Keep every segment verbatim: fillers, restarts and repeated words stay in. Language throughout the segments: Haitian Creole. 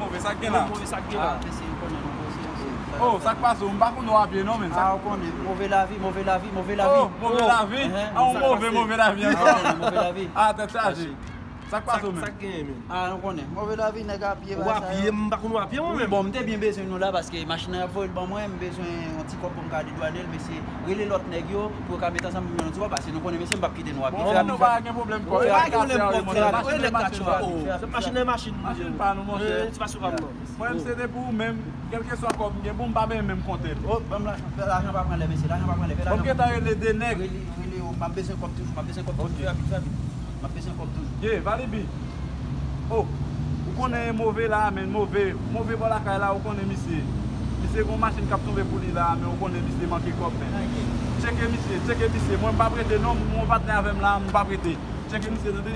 Move, sa k gen la? Move, sa k gen la? Ah, mesye, ou konnen nou pase ansanm. Oh, sa k pase? M pa konn w a pye non, men. Ah, ou konnen. Move lavi, move lavi, move lavi. Oh, move lavi? Enhen, ah, ou move, move lavi ankò. Ah, move lavi. Ah, tèt chaje. Sa k pase w menm? Sa k genyen menm? Ah, ou konnen. Move lavi, nèg a pye. Ou a pye, m pa konn w a pye mwen menm. Bon, m te byen bezwen nou la paske machin nan y ap voye l ban mwen, m bezwen yon ti kòb pou m ka dedwane l, mesye. Rele lòt nèg yo pou yo ka met ansanm pou m jwenn yon ti kòb, paske nou konnen, mesye, m p ap kite nou a pye. Bon, nou pa gen pwoblem kò. Pa gen pwoblem kò, frè. Machin nan machin. Machin pa nou, monchè. Ti pa sou pa m non. Mwen, m se depi ou menm, kèlkeswa kòb m gen, bon, m pa benyen menm konte l. Oh, ban m lajan, fè lajan pa pran lè, mesye, lajan pa pran lè, fè lajan. Ban m gentan rele de nèg. Rele, rele yo, m ap bezwen kòb toujou, m ap bezwen kòb toujou, fè rapid, fè rapid. M ap bezwen kòb toujou. Ye, Valibi. Oh, ou konnen move la, men move, move bò lakay la, ou konnen misye. Misye gon machin k ap tonbe pou li la, men ou konnen misye manke kòb, men. Tcheke misye, tcheke misye. Mwen, m p ap rete, non, m gon patnè avè m la, m p ap rete. Tcheke misye, tande?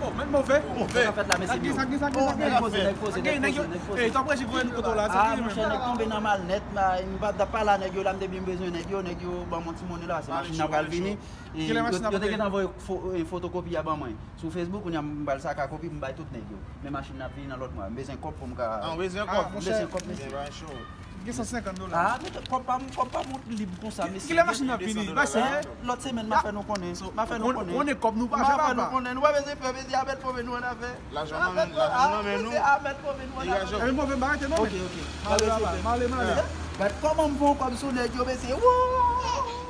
Oh, men move. Move. Sa fèt la, mesye. Sa gen, sa gen, sa gen, sa gen. Nèg poze, nèg poze, nèg poze, nèg poze. Nèg yo, ey, t ap rejit voye nou kote w la, sa. Ah, monchè, nèg tonbe nan mal nèt, m pa, m pa la nèg yo la, m te byen bezwen nèg yo, nèg yo ban m yon ti monnen la, se machin nan pral vini. Kilè machin nan pral vini? Yo te gentan voye fotokopi a ban mwen. Sou Facebook, kounye a m pral saka kopi, m bay tout nèg yo. Men machin nan ap vini nan lòt mwa. M bezwen kòb pou m ka. Ah, ou bezwen kòb? M bezwen kòb, mesye. Gen san senkant dola. Ah, men kòb pa m, kòb pa m lib konsa, mesye. Kilè machin nan vini? Pase. Lòt semèn, m a fè nou konnen. M a fè nou konnen. Konnen kòb nou pa fè, papa. M a fè nou konnen. Nou pa bezwen pè, mesye, Abel pwove nou annafè. Lajan nan men, lajan nan men nou. Mesye, Abel pwove nou annafè. Epi pwove m pa rete non, men. Ok, ok. Male, male, male. Gad kòman m fè yon kòb sou nèg yo, mesye. Woo!